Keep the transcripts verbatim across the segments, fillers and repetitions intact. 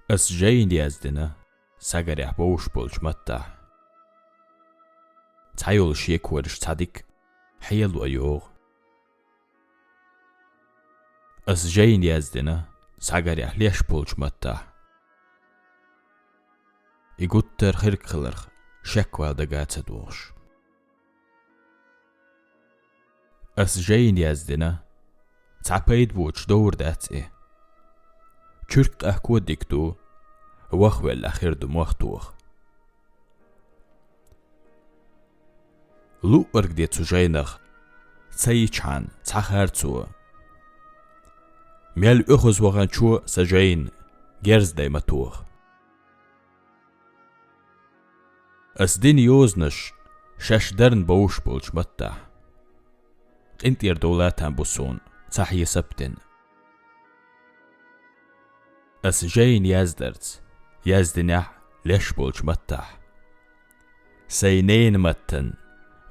Ас жайна яздина сагарехь бовш болчу маттахь. Цхьайолу шекораш цхьа дика хьело йогӀу. Ас жайна яздина сагарехь леш болчу маттахь. И гуттар хирг хиларх шеквала дага ца догӀуш. Ас жайна яздина, цхьа пайда боцуш довр дац и. Чуьрк къахко дика ду, вахвелла хир ду мохтоха. Луъург де цу жайнах, ца йичхьана цхьа харцо. Мел оьхуз ваханчо сан жайна герз дай ма тоха. Ас дина йозанаш шаьш дарна бовш болчу маттахь. КъинтӀера довла там бу суна, ца хьесап дина. Ас жайна яздарца, яздинехь леш болчу маттахь. Сайн ненан маттан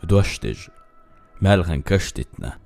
дош дежа, маьлхан каш дитина.